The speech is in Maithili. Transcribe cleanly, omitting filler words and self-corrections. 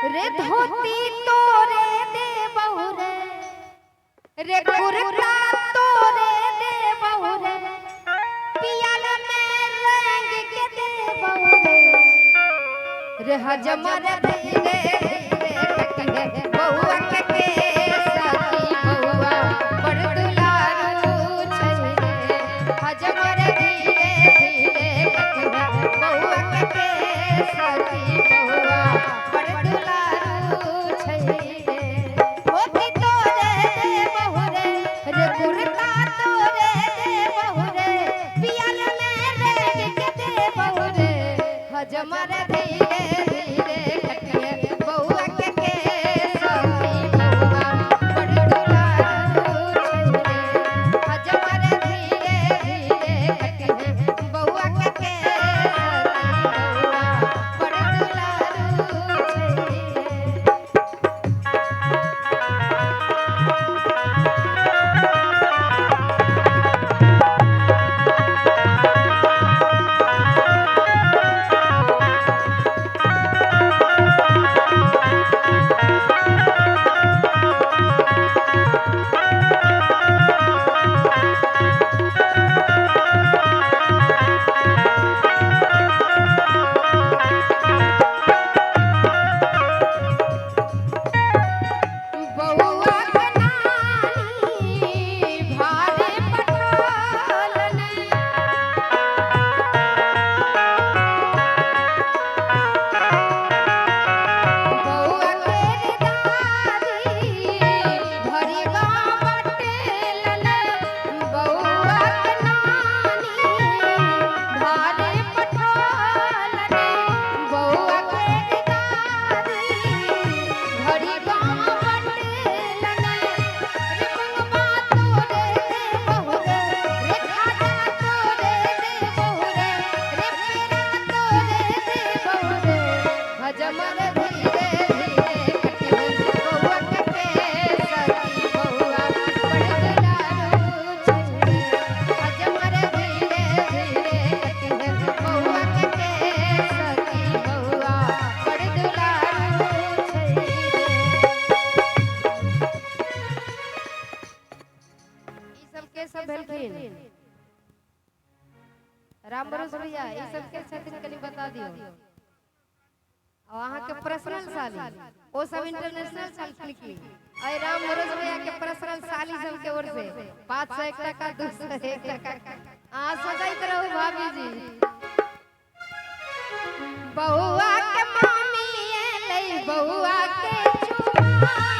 रे धोती तोरे दे बहु रे, रे कुर्ता तोरे दे बहु रे, पियल में रंग के दे बहु रे, रे हजमर धीरे धीरे कटिहे बउआ के सखी बउआ बड़ दुलारू छै रे, हजमर धीरे धीरे कटिहे बउआ के सखी बउआ बड़ दुलारू छै रे, धोती तोरे दे बहु रे, रे कुर्ता तोरे दे बहु रे, पियल में रंग के दे बहु रे, हजमर धीरे धीरे कटिहे बउआ के सखी बउआ बड़ दुलारू छै रे, हजमर धीरे धीरे कटिहे बउआ के सखी बउआ बड़ दुलारू छै रे। बउआ के नानी भारे पठौलन, बउआ के दादी भरी गाँव बटेलन, बउआ के नानी भारे पठौलन, बउआ के दादी भरी गाँव बटेलन, रे बउआ तोरे दे बहु रे, रे खाजा तोरे दे बहु रे, रे पेड़ा तोरे दे बहु रे, हजमर धीरे धीरे कटिहे बउआ के सखी बउआ बड़ दुलारू छै रे, हजमर धीरे धीरे कटिहे बउआ के सखी बउआ बड़ दुलारू छै रे। ई सब के सब भेलखिन राम भरोस भैया, ई सब के छथिन कनि बता दियौ। और अहाँ के पर्सनल साली ओ सब इंटरनेशनल छलखिन की, अरे राम भरोस भैया के पर्सनल साली सब के ओर से 501 टका 201 टका अहाँ सोचैत रहू भाभी जी। बउआ के मामी एलै बउआ के चुमावे,